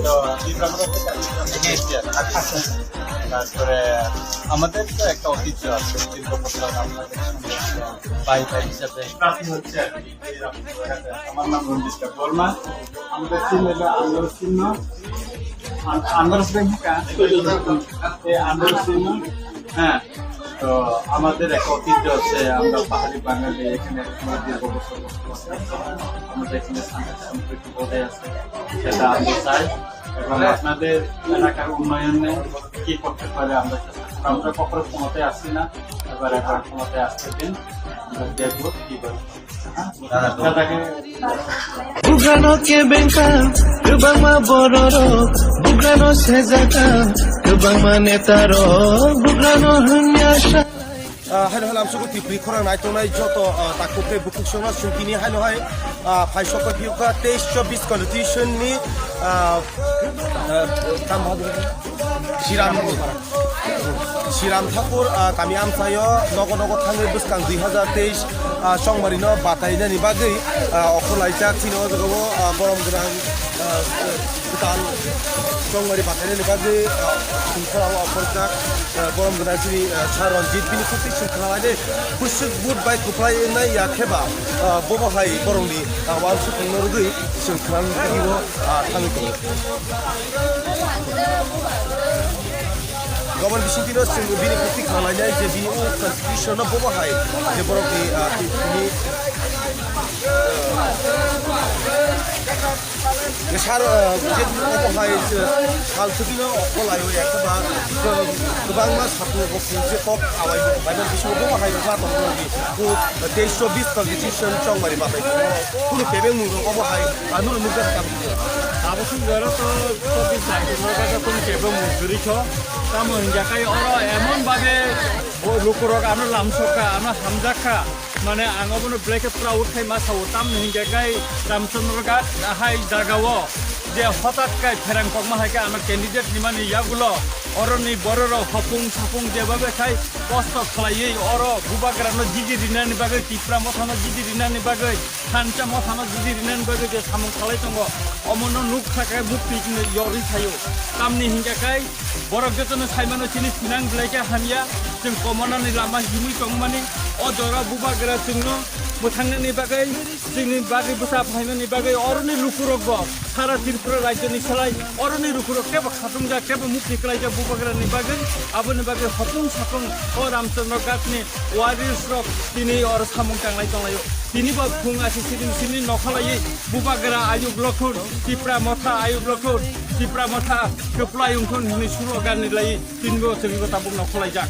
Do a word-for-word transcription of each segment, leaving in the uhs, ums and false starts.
তো, বিক্রম রথে, বিক্রম রথে। তারপরে আমাদের তো একটা ঐতিহ্য আছে, দীর্ঘ বছর আমরা ভাই ভাই হিসাবে। প্রার্থী হচ্ছে আর কি, এই রামপুরহাটে। আমার নাম রঞ্জিত দেব বর্মা। আমাদের চিহ্ন হলো আঙ্গুর চিহ্ন। আন-, আঙ্গুর চিহ্ন, এই আঙ্গুর চিহ্ন। হ্যাঁ, তো আমাদের একটা ঐতিহ্য আছে, আমরা পাহাড়ি বাঙালি, এখানে একসময় দীর্ঘ বছর বসবাস করতাম। আমাদের এখানে শান্তি সম্প্রীতি বজায় আছে, সেটা আমরা চাই। এবং আপনাদের এলাকার উন্নয়নে কি করতে পারে আমরা চেষ্টা করব। আমরা কখনো ক্ষমতায় আসছি না, এবার এখন ক্ষমতায় আসতে দিন, আমরা দেখবো কি করে। Bugrano kebengkha, kwbangma bororok, bugrano sejaka, kwbangma netarok, bugrano hwnya sa. Ah, hello, hello, amsukhu Tipri khorang nai tongnai joto, ah, takhuk tei bukhuk songno sungkini haino hai, ah, phai sokoi phiyokha teis chobbish constitution ni, ah, ah, tam bhadro. Siram, Siram Thakur, ah, kami amchaio nogo nogo thangwi bwskang dui hazar teis, ah, chongmarino batainani bagwi, ah, okhorlaijak chini o jagao, ah, borom gwnang, ah, kwtal chongmari batainani bagwi, ah, songkhorao okhorjak, ah, borom gwnang chini, ah, Sir Ranjit bini khuktwi songkhorlainai bwswk vote bai kwplai wngnai ya kheba, ah, bobo hai borokni, ah, uansukmungno rwgwi songkhorani bagwi o, ah, thangwi tongo. Gobor bisingtwi no chwng bini khuktwi khlainai je bini o constitution no bobo hai je borok ni, ah, tini, ah, sar, ah, je bobo hai je sal thwgwi no kholai o ekha ba, ah, kwbangma satung rok je kok awai bo bai bisingo bobo hai ma tong borok ni o teis chobbish constitution chongmani batai kunu pebeng mung rok obo hai, ah, nukjak. Abo sung jora to chobbish tarik no kaisa kunu kebo mung kwrwi kho. Tamo hingya kai oro emon babe bo lukurok ano lamsokha, ano hamjakha. Mane ang obono belai khe proud khai ma sao. Tamo hingya kai Ramchandra Ghat hai jagao je hotat kai pherang kokma hai khe ano candidate nimani yagulo oroni bororok hopung sapung jebabe khai kosto khlaiwi oro bubagrano jiji rinani bagwi, Tipra mothano jiji rinani bagwi, Thansa mothano jiji rinani bagwi je samung khlai tongo, omono nuk kha khe bukti yorwi thaio. Tamni hingkha khe borok jotono saimano chini sinang belai khe hamya, chwng komonani lama himwi tongmani, o jora bubagra chwngno mwthangnani bagwi, chwngni bagwi bwsa phaimani bagwi oroni lukurokbo sara Tripura rajyoni salai oroni lukurok kebo khatungjak, kebo mukti klaijak bubagrani bagwi, aboni bagwi hopung sapung o Ramchandra Ghatni warriors rok tini oro samung tanglai tonglaio. Tini bo phung asi sini sini nokhalai bubagra ayuk lokhun, Tipra motha ayuk lokhun, Tipra motha kwplai wngthun hwnwi slogan ni lai tini bo chwngwi bo tabuk nokhalaijak.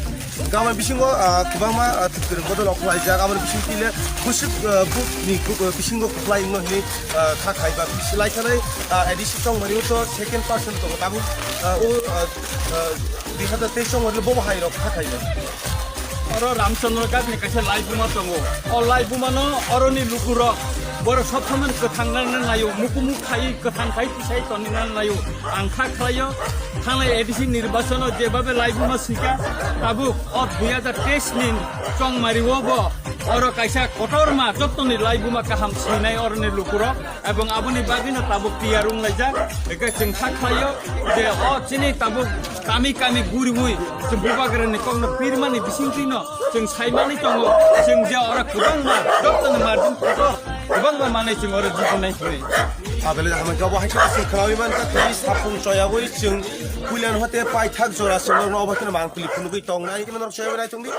Gama bisingo, ah, kwbangma, ah, twrwng bodol nokhalaijak, aboni bising tile bwswk, ah, buk ni, ah, bisingo kwplai wngno hwnwi, ah, kha khai ba bisi lai thanai, ah, A D C tongmani o to second person tongo tabuk, ah, o, ah, ah, dui hazar teis chongmani bobo hai rok kha khai ba. Oro Ramchandra Ghat ni kaisa laibuma tongo. O laibumano oroni lukurok borok sob somoi kwthang nang nang laio, mukumuk khai kwthang khai tisai toni nang laio. Ang kha khlaio, thanglai A D C nirbachano jebabe laibuma swika, tabuk o dui hazar teis ni chongmario bo oro kaisa kotorma jottoni laibuma kaham swinai oroni lukurok. Ebong aboni bagwino tabuk tiyar wnglaijak. Eke chwng kha khlaio je o chini tabuk kami kami guriwi chwng bubagrani kokno pirmani bisingtwino chwng saimani tongo. Chwng je oro kwbangma jottoni margin kotor kwbangma manwi chwng oro jitinai hwnwi. Abele hamai khe obo hai khe chwng khnawi mankha tei sapung choyawi chwng puilano hote paithak jora chwng norokno obo kheno mangpili phunugwi tongnai hwnwi norok choyawi nai tongdi.